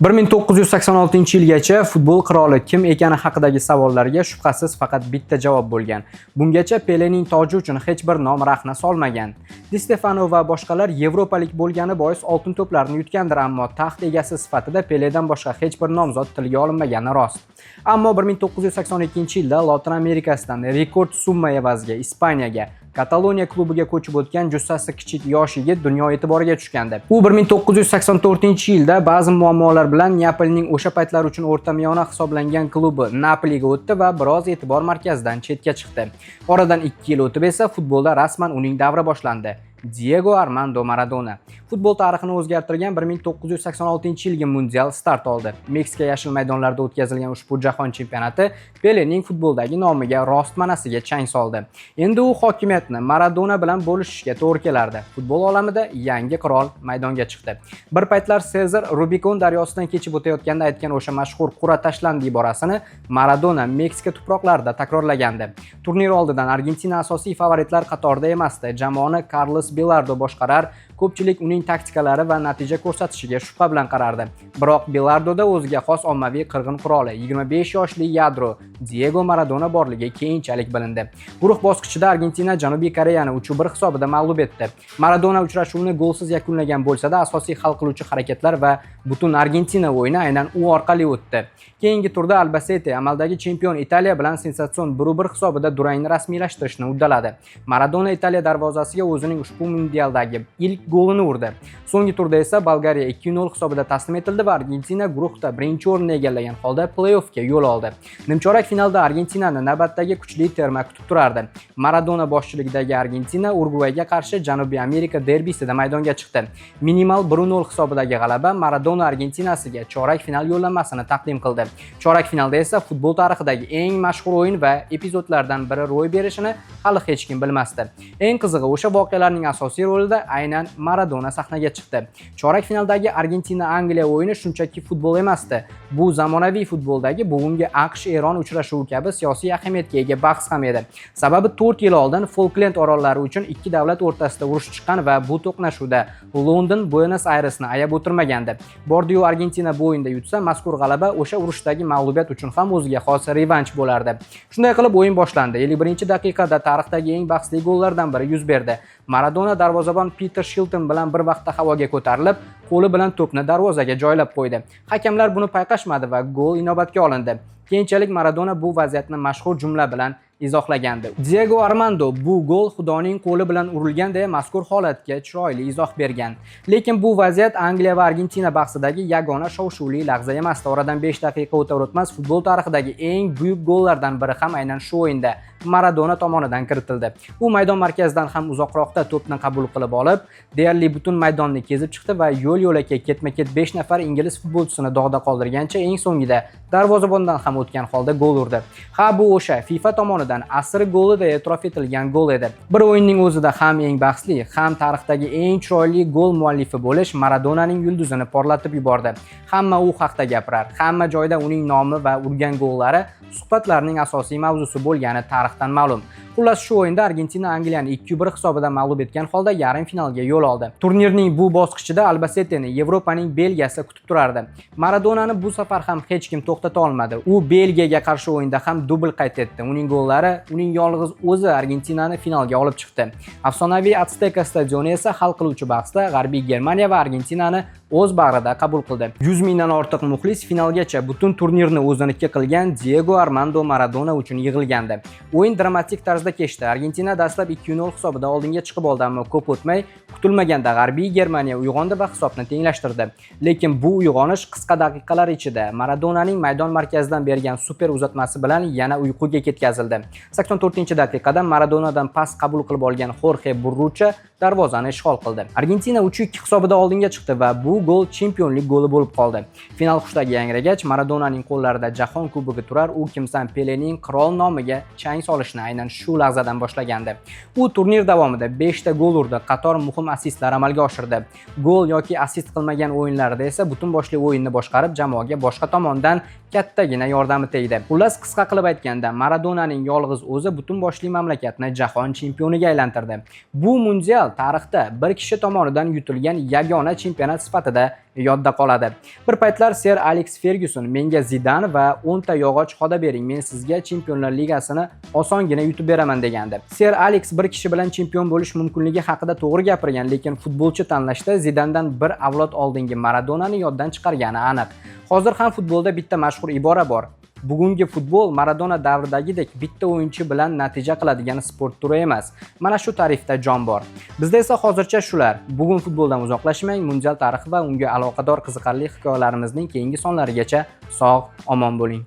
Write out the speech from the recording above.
1986-yilgacha futbol qiroli kim ekani haqidagi savollarga, shubhasiz, faqat bitta javob bo'lgan. Bungacha Pelening toji uchun hech bir nom rahna solmagan. Di Stefano va boshqalar yevropalik bo'lgani bois oltin to'plarni yutgandir, ammo taxt egasi sifatida Peledan boshqa hech bir nomzod tilga olinmagani rost. Ammo 1982-yilda Lotin Amerikasidan rekord summa evaziga Ispaniyaga, Kataloniya klubiga ko'chib o'tgan jussasi kichik yosh yigit dunyo e'tiboriga tushgandi. U 1984-yilda ba'zi muammolar bilan Neapolning o'sha paytlar uchun o'rtamiyona hisoblangan klubi Napoliga o'tdi va biroz e'tibor markazidan chetga chiqdi. Oradan 2 yil o'tib esa futbolda rasman uning davri boshlandi. Diego Armando Maradona. Futbol tarixini o'zgartirgan 1986-yilgi mundial start oldi. Meksika yashil maydonlarida o'tkazilgan ushbu jahon chempionati Pelening futboldagi nomiga rost ma'nosiga chang soldi. Endi u hokimiyatni Maradona bilan bo'lishishga to'g'ri kelardi. Futbol olamida yangi qirol maydonga chiqdi. Bir paytlar Sezar Rubikon daryosidan kechib o'tayotganda aytgan o'sha mashhur "qur'a tashlandi" iborasini Maradona Meksika tuproqlarida takrorlagandi. Turnir oldidan Argentina asosiy favoritlar qatorida emasdi. Jamoani Karlos Bilardo boshqarar, ko'pchilik uning taktikalari va natija ko'rsatishiga shubha bilan qarardi. Biroq Bilardoda o'ziga xos ommaviy qirg'in quroli, 25 yoshli yadro Diego Maradona borligi keyinchalik bilindi. Guruh bosqichida Argentina Janubiy Koreyani 3-1 hisobida mag'lub etdi. Maradona uchrashuvni golsiz yakunlagan bo'lsa-da, asosiy hal qiluvchi harakatlar va butun Argentina o'yini aynan u orqali o'tdi. Keyingi turda Albasete amaldagi chempion Italiya bilan sensatsion 1-1 hisobida durangni rasmiylashtirishni uddaladi. Maradona Italiya darvozasiga o'zining ushbu mundialdagi ilk golini urdi. So'nggi turda esa Bolgariya 2-0 hisobida taslim etildi va Argentina guruhda birinchi o'rinni egallagan holda play-offga yo'l oldi. Nimchorak finalda Argentinani navbatdagi kuchli terma kutib turardi. Maradona boshchiligidagi Argentina Urugvayga qarshi Janubiy Amerika derbisida maydonga chiqdi. Minimal 1-0 hisobidagi g'alaba Maradona Argentinasiga chorak final yo'llanmasini taqdim qildi. Chorak finalda esa futbol tarixidagi eng mashhur o'yin va epizodlardan biri ro'y berishini hali hech kim bilmasdi. Eng qizig'i, o'sha voqealarning asosiy rolida aynan Maradona sahnaga chiqdi. Chorak finaldagi Argentina Angliya o'yini shunchaki futbol emasdi. Bu zamonaviy futboldagi bugungi AQSh Eron uchrashuvi kabi siyosiy ahamiyatga ega bahs ham edi. Sababi 4 yil oldin Folklend orollari uchun ikki davlat o'rtasida urush chiqqan va bu to'qnashuvda London Buenos Ayresni ayab o'tirmagandi. Bordiyu Argentina bu o'yinda yutsa, mazkur g'alaba o'sha urushdagi mag'lubiyat uchun ham o'ziga xos revansh bo'lardi. Shunday qilib, o'yin boshlandi. 51-daqiqada tarixdagi eng bahsli gollardan biri yuz berdi. Maradona darvozabon Peter Shilton bilan bir vaqtda havoga ko'tarilib, qo'li bilan to'pni darvozaga joylab qo'ydi. Hakamlar buni payqashmadi va gol inobatga olindi. Keyinchalik Maradona bu vaziyatni mashhur jumla bilan izohlagandi. "Diego Armando, bu gol Xudoning qo'li bilan urilgan", deya mazkur holatga chiroyli izoh bergan. Lekin bu vaziyat Angliya va Argentina bahsidagi yagona shov-shuvli lahza emasdi. Oradan 5 daqiqa o'tar o'tmas futbol tarixidagi eng buyuk gollardan biri ham aynan shu o'yinda Maradona tomonidan kiritildi. U maydon markazidan ham uzoqroqda to'pni qabul qilib olib, deyarli butun maydonni kezib chiqdi va yo'l yo'lakay ketma-ket 5 nafar ingliz futbolchisini dog'da qoldirgancha, eng so'ngida darvozabondan ham o'tgan holda gol urdi. Ha, bu o'sha FIFA tomonidan asr goli deya e'tirof etilgan gol edi. Bir o'yinning o'zida ham eng bahsli, ham tarixdagi eng chiroyli gol muallifi bo'lish Maradonaning yulduzini porlatib yubordi. Hamma u haqda gapirar. Hamma joyda uning nomi va urgan gollari suhbatlarning asosiy mavzusi bo'lgani tarixdan ma'lum. Xullas, shu o'yinda Argentina Angliyani 2-1 hisobida mag'lub etgan holda yarim finalga yo'l oldi. Turnirning bu bosqichida Albaseteni Yevropaning Belgiyasi kutib turardi. Maradonani bu safar ham hech kim to'xtata olmadi. U Belgiyaga qarshi o'yinda ham dubl qayd etdi. Uning gollari, uning yolg'iz o'zi Argentinani finalga olib chiqdi. Afsonaviy Azteca stadioni esa hal qiluvchi bahsda G'arbiy Germaniya va Argentinani o'z bag'rida qabul qildi. 100 mingdan ortiq muxlis finalgacha butun turnirni o'ziniki qilgan Diego Armando Maradona uchun yig'ilgandi. O'yin dramatik tarzda kechdi. Argentina dastlab 2-0 hisobida oldinga chiqib oldi, ammo ko'p o'tmay kutilmaganda G'arbiy Germaniya uyg'ondi va hisobni tenglashtirdi. Lekin bu uyg'onish qisqa daqiqalar ichida Maradonaning maydon markazidan bergan super uzatmasi bilan yana uyquga ketkazildi. 84-daqiqada Maradonadan pas qabul qilib olgan Xorxe Burrucha darvozani ishg'ol qildi. Argentina 3-2 hisobida oldinga chiqdi va bu gol chempionlik goli bo'lib qoldi. Final xushlagi yangragach, Maradonaning qo'llarida Jahon Kubogi turar, u kimsan Pelening qirol nomiga chang solishni aynan shu lahzadan boshlagandi. U turnir davomida 5 ta gol urdi, qator muhim assistlar amalga oshirdi. Gol yoki assist qilmagan o'yinlarida esa butun boshli o'yinni boshqarib, jamoaga boshqa tomondan kattagina yordami tegdi. Xullas, qisqa qilib aytganda, Maradonaning yolg'iz o'zi butun boshli mamlakatni jahon chempioniga aylantirdi. Bu mundial tarixda bir kishi tomonidan yutilgan yagona chempionat sifatida sifatida yodda qoladi. Bir paytlar Ser Aleks Fergyuson "Menga Zidan va 10 ta yog'och xoda bering, men sizga Chempionlar Ligasini osongina yutib beraman" degandi. Ser Aleks bir kishi bilan chempion bo'lish mumkinligi haqida to'g'ri gapirgan, lekin futbolchi tanlashda Zidandan bir avlod oldingi Maradonani yoddan chiqargani aniq. Hozir ham futbolda bitta mashhur ibora bor: bugungi futbol Maradona davridagidek bitta o'yinchi bilan natija qiladigan sport turi emas. Mana shu ta'rifda jon bor. Bizda esa hozircha shular. Bugun futboldan uzoqlashmang, mundial tarixi va unga aloqador qiziqarli hikoyalarimizning keyingi sonlarigacha sog' omon bo'ling.